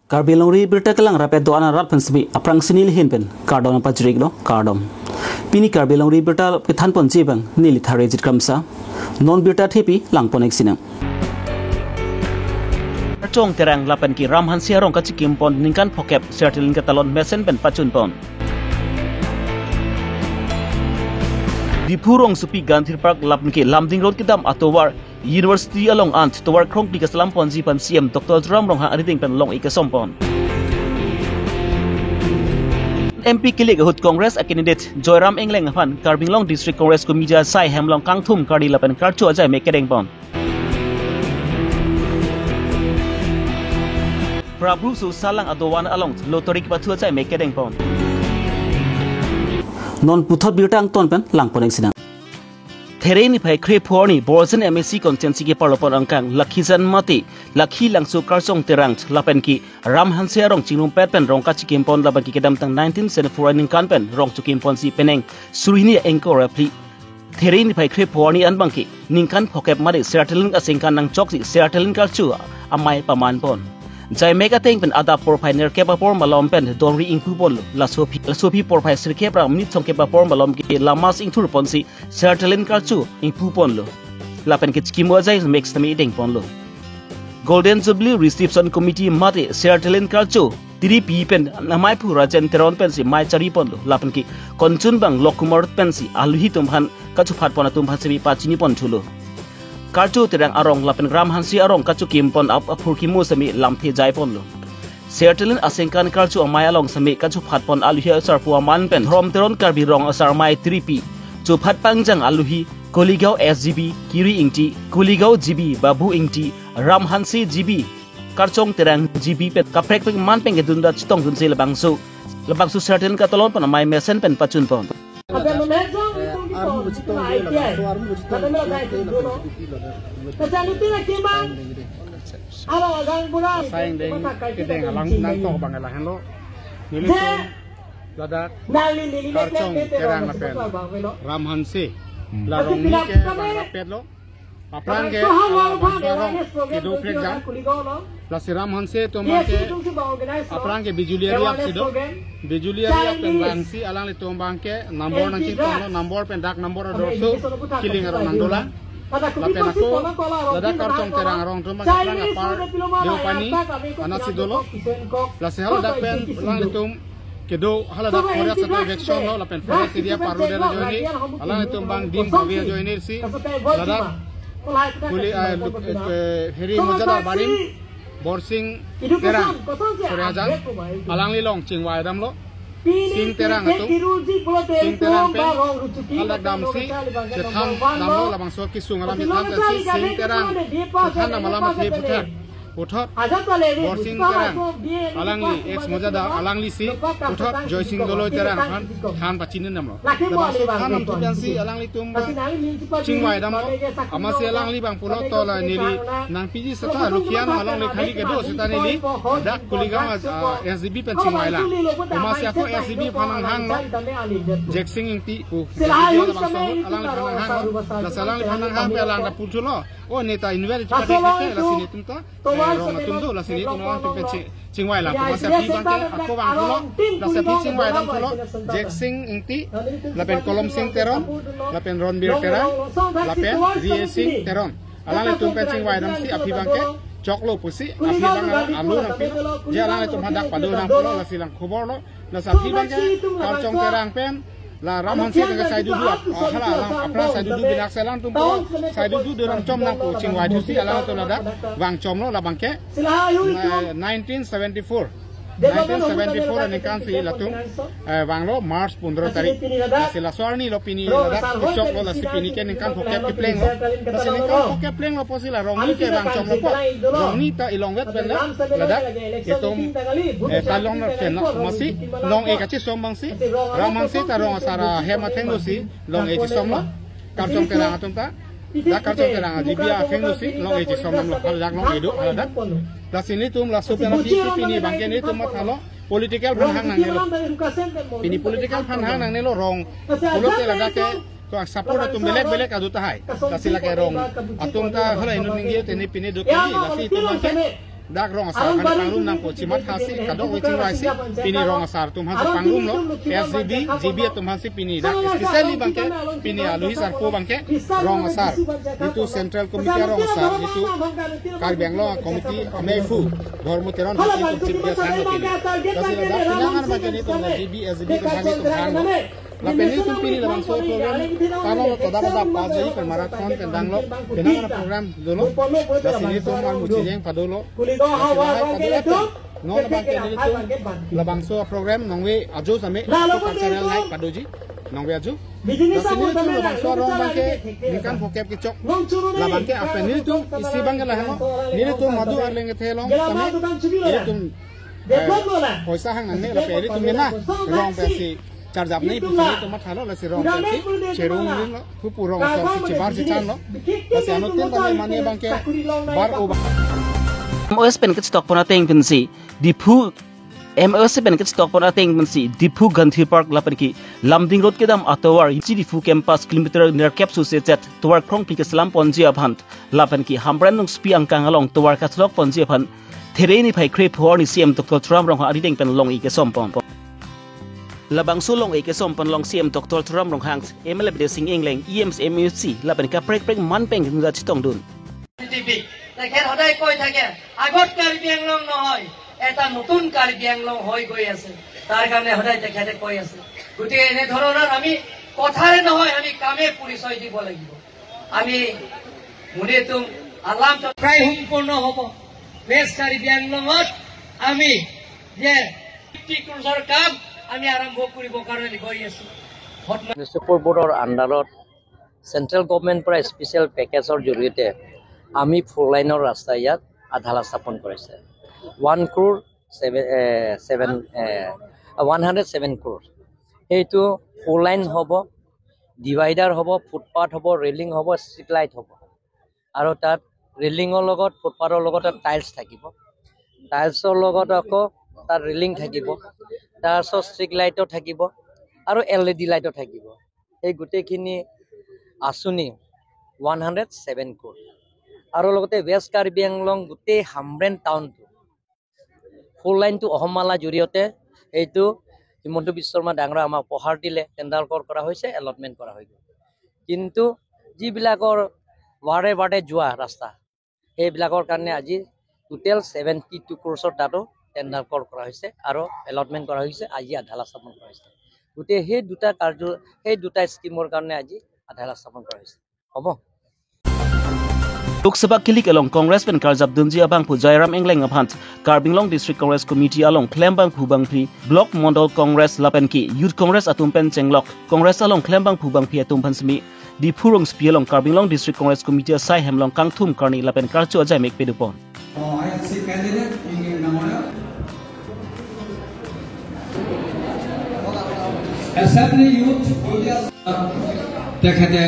Karbi Anglong ri birta kelang rapet doana rat pen sbi aprang sinil hin pen kardon pa jrik lo kardom pini Karbi Anglong ri birta kithan pon jibang nili thare jit kramsa non birta thepi langpon eksina chong terang lapan ki ram han siarong ka chikim pon ningkan phokep sertilin ka talon mesen pen pachun pon Dipurong supi Gandhi Park lapn ki Lamding Road kidam atowar University along ant towar krong pi kasalam pon ji pan CM Dr. Ram rong ha ariting pen long ikasom pon MP kilik hut Congress a candidate Joyram Engleng han Karbi Anglong District Congress Committee sai hemlong kangthum kardi lapan karchu ajai mekereng pon Prabhu su salang adowan along lotorik pathu ajai mekereng pon non puthot birtang ton pen langpon eksina Thereni phai khre phorni borjan MSc constituency ke parlopon angkang Lakhijan mati Lakhi langsu karchong terang lapen ki Ram Hanse rong chingnum pet pen rong ka chikim pon laban ki kedam tang 1974 ning kan pen rong chukim pon si peneng surhini engko rapli Thereni phai khre phorni anbang ki ningkan phokep mari sertelin asingkan nang chok si sertelin kalchu amai paman pon jai mega teng pen ada por phainer ke ba por malom pen donri ingpu pon la sofi por phai sir ke pra minit song ke ba por malom ki lamas ingthur pon si sertelin kalchu ingpu pon lo la pen ke chkimo jai max tami ding pon lo Golden Jubilee Reception Committee mate sertelin kalchu tiri pi pen namai phu rajen teron pen si mai chari pon lo la pen ki konchun bang lokumar pen si aluhi tumhan kachu phat pon atum phan si pachini pon thulo Karchu terang arong lapen ram hansi arong kachu kimpon ap aphur kimu sami lamthi jaipon lo sertelin asengkan karchu amai along sami kachu phatpon aluhi asar puwa man pen hrom teron karbi rong asar mai 3p chu phat pangjang aluhi Koligao SGB Kiri Ingti Koligao GB Babu Ingti Ram Hansi GB Karchong terang GB pet kaprek peng man peng gedunda chitong dun se labangsu labangsu sertelin katalon pon amai mesen pen pachun pon Kedo haladak Korea satu election lo lapen forest area paru dela joini alang itu bang dim bhavia joini si ladak kuli heri mujada barim borsing terang suryajan alang lilong chingwai dam lo sing terang atu sing terang pe alak dam si chethan dam lo labang so ki sung alam chethan si sing terang chethan dam alam thi putha uthot borsing terang alangli ex mojada alangli si uthot joysing doloi terang khan khan pachinin nam lo khan am tupian si alangli tum chingwai dam ama si alangli bang pulo tola nili nang piji sata lukian along le khali ke do sita nili dak kuligaon SGB pen chingwai la ama si ako SGB phanang hang lo jeksing ingti u alangli phanang hang la salangli phanang hang pe alang da putu lo o neta invert pate ke la sini tumta rong tumdo la sini tumang tumpe chingwai la kuma sa pi bangke ako bang pulo la sa pi chingwai dam pulo jeksing ingti la pen kolom sing teron la pen ronbir terang la pen va sing teron alang le tumpe chingwai dam si api bangke choklo pusi api bang alu nang pi je alang le tum hadak padu nang pulo la silang khobor lo la sa pi bangke karchong terang pen la ram hansi ka sai dudu hala alang apra sai dudu binak salang tum po sai dudu dorang chom nang po chingwai thusi alang to ladak wang chom lo la bangke 1974 ani kan si latum wang lo March 15 tarik la si la swarni lo pini ladak chok lo la si pini ke ning kan phokep ki pleng lo la si ning kan phokep pleng lo posi la rong ni ke wang chom lo po rong ni ta ilong wet pen la ladak etum talong no chen no si long e ka chi som bang si ramang si ta rong sara hema theng lo si long e chi som lo kam chom ke lang atum ta dak karchong terang jibia theng lo si long e chi som nam lo dak long e do dak la sini tum la sopen la pini bangke ni tum thalo political phan hang nang nelo pini political phan hang nang nelo rong pulo te ladak ke to support atum belek belek adu tahai la sila ke rong atum ta hala inu ningi teni pini do ki la si tum bangke dak rong asar kan pangrum nang po chimat khasi kadok waiting raisi pini rong asar tum han pangrum lo SGB GB tum han si pini dak especially bangke pini aluhi sar po bangke rong asar itu central committee rong asar itu Karbi Anglong committee amefu ধর্ম তেরন হাসি চিপ গে সাং pini kasi dak pinangan bangke ni tum GB SGB tum han tum han la peni tum pini la bangso program talo toda bada paji per marathon pendang lo pinangan program dolo la sini tum ar muchijeng padolo no la bangke ni tum la bangso program nongwe ajo same cultural night padoji nongwe ajo la sini tum la bangso rong bangke nikan fokep ki chok la bangke apeni tum isi bangke la hano ni tum madu ar lenge thelong same ni tum পয়সা hang ne la peri tum na rong pe charge नहीं पुछे तो मत हालो लसी रोंग से चेरुंग लो फुपु रोंग से चिबार से चान लो बस यानो तेन तमे माने बांके बार ओ MOS pen ke stock pona teng pensi Diphu MOS pen ke stock pona teng pensi Diphu Gandhi Park lapan ki Lamding Road ke dam atowar Diphu campus kilometer near capsu se chat towar krong pi ke salam ponji abhant lapan ki hamran nung spi angkang along towar ka slok ponji abhan thereni phai khre phor ni CM Dr. Trump rong ha ari deng pen long i ke sompom labang sulong e ke sompan long CM Dr. Trump rong hang MLA de sing engleng EMS MUC laban ka prek prek man peng nga chitong dun তেখেত সদায় কৈ থাকে আগত কাৰ্বি আংলং নহয় এটা নতুন কাৰ্বি আংলং হৈ গৈ আছে তাৰ কাৰণে সদায় তেখেতে কৈ আছে গতিকে এনেধৰণৰ আমি কথাৰে নহয় আমি কামে পৰিচয় দিব লাগিব আমি মুনেতুম আলাম প্ৰায় সম্পূৰ্ণ হ'ব ৱেষ্ট কাৰ্বি আংলঙত আমি যে 50 ক্ৰ'ৰৰ কাম আমি আৰম্ভ কৰিব কাৰণে গৈ আছো মিউনিচিপল বোৰ্ডৰ আণ্ডাৰত চেণ্ট্ৰেল গভৰ্ণমেণ্ট পৰা স্পেচিয়েল পেকেজৰ জৰিয়তে আমি ফ'ৰ লাইনৰ ৰাস্তা ইয়াত আধালা স্থাপন কৰিছে 107 ক্ৰ'ৰ সেইটো ফ'ৰ লাইন হ'ব ডিভাইডাৰ হ'ব ফুটপাথ হ'ব ৰেলিং হ'ব ষ্ট্ৰীট লাইট হ'ব আৰু তাত ৰেলিঙৰ লগত ফুটপাথৰ লগত টাইলছ থাকিব টাইলছৰ লগত আকৌ তাত ৰেলিং থাকিব তাৰপিছত ষ্ট্ৰীট লাইটো থাকিব আৰু এল ই ডি লাইটো থাকিব এই গোটেইখিনি আঁচনি 107 ক্ৰ'ৰ আৰু লগতে ৱেষ্ট কাৰ্বি আংলং গোটেই হামৰেন টাউনটো ফ'ৰ লাইনটো অসমালা জৰিয়তে এইটো হিমন্ত বিশ্ব শৰ্মা ডাঙৰীয়া আমাক উপহাৰ দিলে টেণ্ডাৰ কল কৰা হৈছে এলটমেণ্ট কৰা হৈ গ'ল কিন্তু যিবিলাকৰ ৱাৰ্ডে ৱাৰ্ডে যোৱা ৰাস্তা সেইবিলাকৰ কাৰণে আজি টোটেল 72 ক্ৰ'ৰৰ তাতো টেণ্ডাৰ কল কৰা হৈছে আৰু এলটমেণ্ট কৰা হৈছে আজি আধালা স্থাপন কৰা হৈছে গোটেই সেই দুটা কাৰ্য সেই দুটা স্কিমৰ কাৰণে আজি আধালা স্থাপন কৰা হৈছে হ'ব Lok Sabha kilik along Congress pen karjap dunji abang phu Jairam Engleng abhant Karbi Anglong District Congress Committee along Klembang Phubang Phi Block Mondal Congress lapen ki Youth Congress atum pen Chenglok Congress along Klembang Phubang Phi atum phansmi Diphu rong spi along Karbi Anglong District Congress Committee sai hemlong kangthum karni lapen karchu ajai mek pedupon INC candidate in Namoya Assembly Youth তেখেতে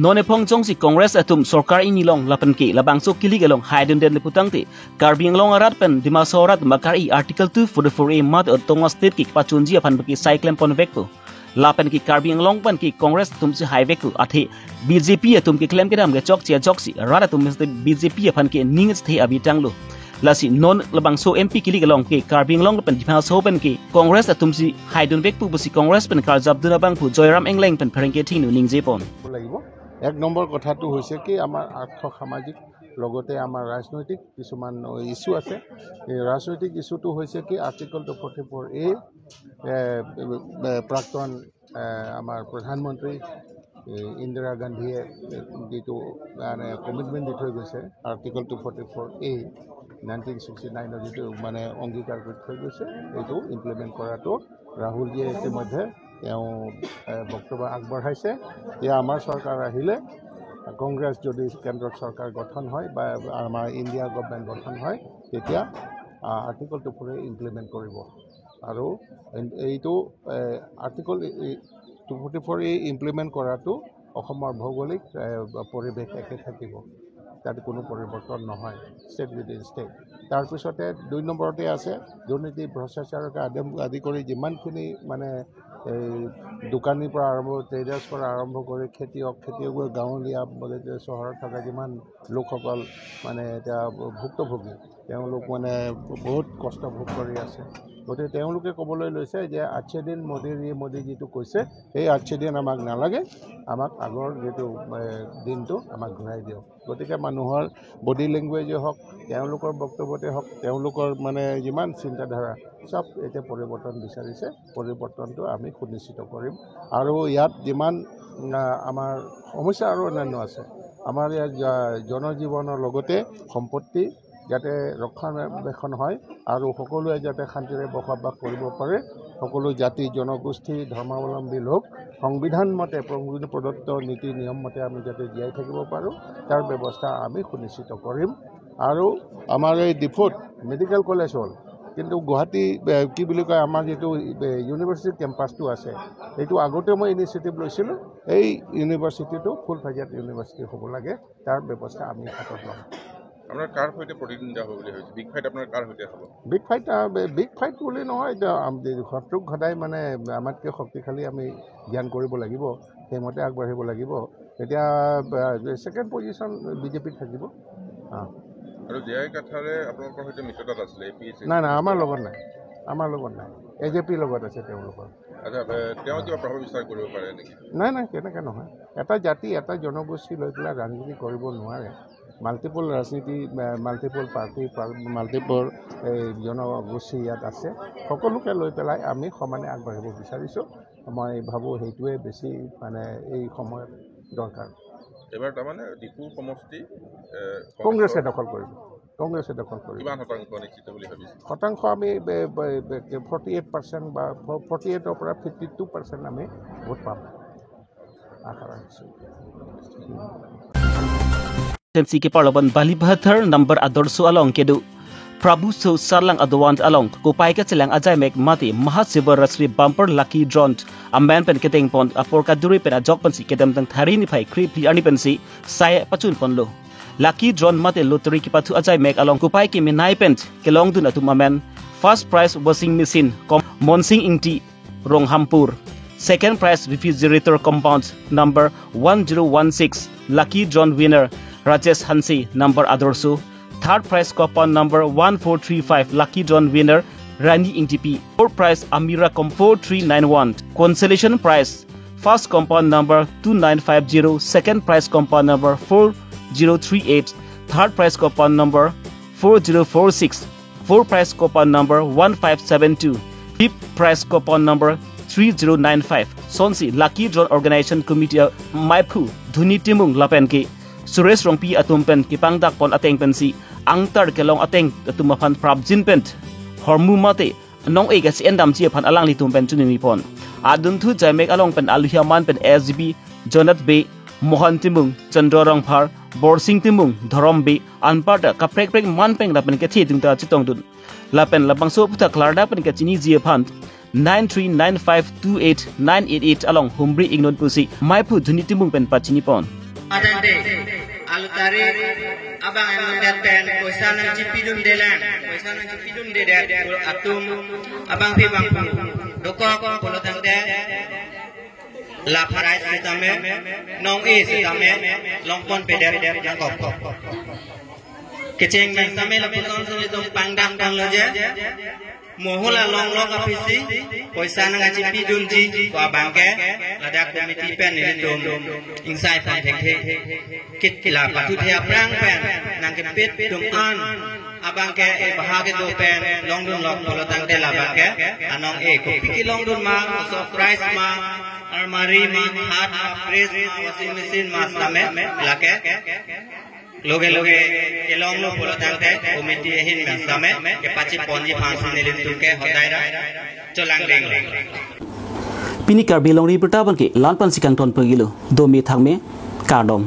Nonepong jongsi Congress atum sarkar inilong lapan ki labangso kilik along haiden den leputang te Karbi Anglong arat pen Dimasaur makar i article 244A mat tonga state ki pachunji aphan ki cyclone pon vekpo lapan ki Karbi Anglong pan ki Congress tum si highway ku athe BJP atum ki claim ke dam ge chok chia chok si rat atum BJP aphan ki ning the abi tanglo lasi non labangso MP kilik along ki Karbi Anglong pen Dimasaur pen ki Congress atum si haiden vekpo busi Congress pen karjab duna bang phu Joyram Engleng pen pherengke thinu ningje pon লাগিব এক number কথাটো হৈছে কি আমাৰ আৰ্থ সামাজিক লগতে আমাৰ ৰাজনৈতিক কিছুমান ইছ্যু আছে এই ৰাজনৈতিক ইছ্যুটো হৈছে কি আৰ্টিকল 244A প্ৰাক্তন আমাৰ প্ৰধানমন্ত্ৰী ইন্দিৰা গান্ধীয়ে যিটো মানে কমিটমেণ্ট দি থৈ গৈছে আৰ্টিকল 244A 1969ৰ যিটো মানে অংগীকাৰ কৰি থৈ গৈছে এইটো ইমপ্লিমেণ্ট কৰাটো ৰাহুলজীয়ে ইতিমধ্যে তেওঁ বক্তব্য আগবঢ়াইছে যে আমাৰ চৰকাৰ আহিলে কংগ্ৰেছ যদি কেন্দ্ৰত চৰকাৰ গঠন হয় বা আমাৰ ইণ্ডিয়া গভৰ্ণমেণ্ট গঠন হয় তেতিয়া আৰ্টিকল 244 ইমপ্লিমেণ্ট কৰিব আৰু এইটো আৰ্টিকল 244A implement কৰাটো অসমৰ ভৌগোলিক পৰিৱেশ একে থাকিব, তাত কোনো পৰিৱৰ্তন নহয়, ষ্টেট উইদিন ষ্টেট। তাৰপিছতে 2 নম্বৰতে আছে দুৰ্নীতি, ভ্ৰষ্টাচাৰকে আদি কৰি যিমানখিনি মানে এই দোকানীৰ পৰা আৰম্ভ, ট্ৰেডাৰ্ছ পৰা আৰম্ভ কৰি খেতিয়ক গাঁৱলীয়া চহৰত থকা যিমান লোকসকল মানে এতিয়া ভুক্তভোগী, তেওঁলোক মানে বহুত কষ্ট ভোগ কৰি আছে। গতিকে তেওঁলোকে ক'বলৈ লৈছে যে আচ্ছে দিন মোদী যিটো কৈছে, সেই আচ্ছে দিন আমাক নালাগে, আমাক আগৰ যিটো দিনটো আমাক ঘূৰাই দিয়ক। গতিকে মানুহৰ বডি লেংগুৱেজেই হওক, তেওঁলোকৰ বক্তব্যতে হওক, তেওঁলোকৰ মানে যিমান চিন্তাধাৰা চব এতিয়া পৰিৱৰ্তন বিচাৰিছে। পৰিৱৰ্তনটো আমি সুনিশ্চিত কৰিম। আৰু ইয়াত যিমান আমাৰ সমস্যা আৰু অন্যান্য আছে, আমাৰ ইয়াত জনজীৱনৰ লগতে সম্পত্তি যাতে ৰক্ষণাবেক্ষণ হয় আৰু সকলোৱে যাতে শান্তিৰে বসবাস কৰিব পাৰে, সকলো জাতি জনগোষ্ঠী ধৰ্মাৱলম্বী লোক সংবিধান মতে প্ৰদত্ত নীতি নিয়ম মতে আমি যাতে জীয়াই থাকিব পাৰোঁ, তাৰ ব্যৱস্থা আমি সুনিশ্চিত কৰিম। আৰু আমাৰ এই ডিফুত মেডিকেল কলেজ হ'ল, কিন্তু গুৱাহাটী কি বুলি কয় আমাৰ যিটো ইউনিভাৰ্চিটি কেম্পাছটো আছে, এইটো আগতে মই ইনিচিয়েটিভ লৈছিলোঁ, এই ইউনিভাৰ্চিটিটো ফুল ফেজাত ইউনিভাৰ্চিটি হ'ব লাগে, তাৰ ব্যৱস্থা আমি হাতত ল'ম। আপোনাৰ কাৰ সৈতে প্ৰতিদ্বন্দ্বিতা হ'ব বুলি ভাবিছে? বিগ ফাইট আপোনাৰ কাৰ সৈতে হ'ব? বিগ ফাইট বুলি নহয়, শত্ৰুক সদায় মানে আমাতকৈ শক্তিশালী আমি জ্ঞান কৰিব লাগিব, সেইমতে আগবাঢ়িব লাগিব। এতিয়া ছেকেণ্ড পজিশ্যন বিজেপিত থাকিব। আৰু জে আই কাঠাৰে আপোনালোকৰ সৈতে মিত্ৰতাত আছিলে? নাই নাই, আমাৰ লগত নাই, আমাৰ লগত নাই, এ জে পিৰ লগত আছে তেওঁলোকৰ। আচ্ছা, তেওঁ কিবা প্ৰভাৱ বিস্তাৰ কৰিব পাৰে নেকি? নাই নাই, তেনেকৈ নহয়। এটা জাতি এটা জনগোষ্ঠী লৈ পেলাই ৰাজনীতি কৰিব নোৱাৰে। মাল্টিপল ৰাজনীতি, মাল্টিপল পাৰ্টি, মাল্টিপল এই জনগোষ্ঠী ইয়াত আছে, সকলোকে লৈ পেলাই আমি সমানে আগবাঢ়িব বিচাৰিছোঁ। মই ভাবোঁ সেইটোৱে বেছি মানে এই সময়ত দৰকাৰ। এইবাৰ তাৰমানে ডিফু সমষ্টি কংগ্ৰেছে দখল কৰিব, কংগ্ৰেছে দখল কৰিব। কিমান শতাংশ নিশ্চিত বুলি ভাবিছে? শতাংশ আমি 48% বা 48ৰ পৰা 52% আমি ভোট পাম আশা ৰাখিছোঁ। Si ke parlaban Balibhathar number adarsu along kedu Prabhu so sarlang adwant along kopai ka chelang ajai mek mati Mahasivaratri bumper lucky drawn amban pen keteng pon apor kaduri pen ajok pan si kedam tang thari ni phai khri pli ani pen si sai pachun pon lo lucky drawn mate lottery ki pathu ajai mek along kopai ki minai pen kelong dun atum amen first prize washing machine kom Monsing Ingti Ronghampur, second prize refrigerator compound number 1016 lucky drawn winner Rajesh Hansi number Adarsu, third prize coupon number 1435 lucky drawn winner Rani Ingtipi, fourth prize Amira Com 4391, consolation prize first compound number 2950, second prize compound number 4038, third prize compound number 4046, fourth prize coupon number 1572, fifth prize coupon number 3095. Sonsi lucky drawn organization committee Maiphu Dhuni Timung Lapenki Suresh Rongpi atum pen kipangdak pon ateng pen si angtar kelong ateng atum phan prabjin pen hormu mate nong e ka si endam chi phan alang li tum pen chuni pon adun thu jaimek along pen aluhia man pen SGB Jonat be Mohan Timung Chandra Rongphar Borsing Timung Dharam be anparta ka prek prek man peng la pen ke thi dung ta chitong dun la pen la bangso puta klarda pen ke chini ji phan 93952898 along Humbri Ignon Pusi Maiphu Dhuni Timung pen pachini pon. Adante alutari abang anundat pen poisa nang cipidun delang poisa nang cipidun dedat atum abang pi bang dokok polotang de la parai sitame nong e sitame longpon pedet jangkop keceng bang same la puton selitum pangdang dang loje mohula long long apisi poisa nang cipidun ji ko abang ke lada komiti pen ni tum insai phan thek the kit kila patu thea prang pen nang ke pet tum an abang ke e bahage do pen long dun lok polotang te la bang ke anong e ko piki long dun ma so price ma almari ma hat ma press ma washing machine ma same lake loge loge ke long lo polotang te komiti hin ma same ke pachi ponji phansi nilin tum ke hodaira cholang ding pini karbi long reporter ban ke lanpan sikang ton pagilo domi thangme kardom.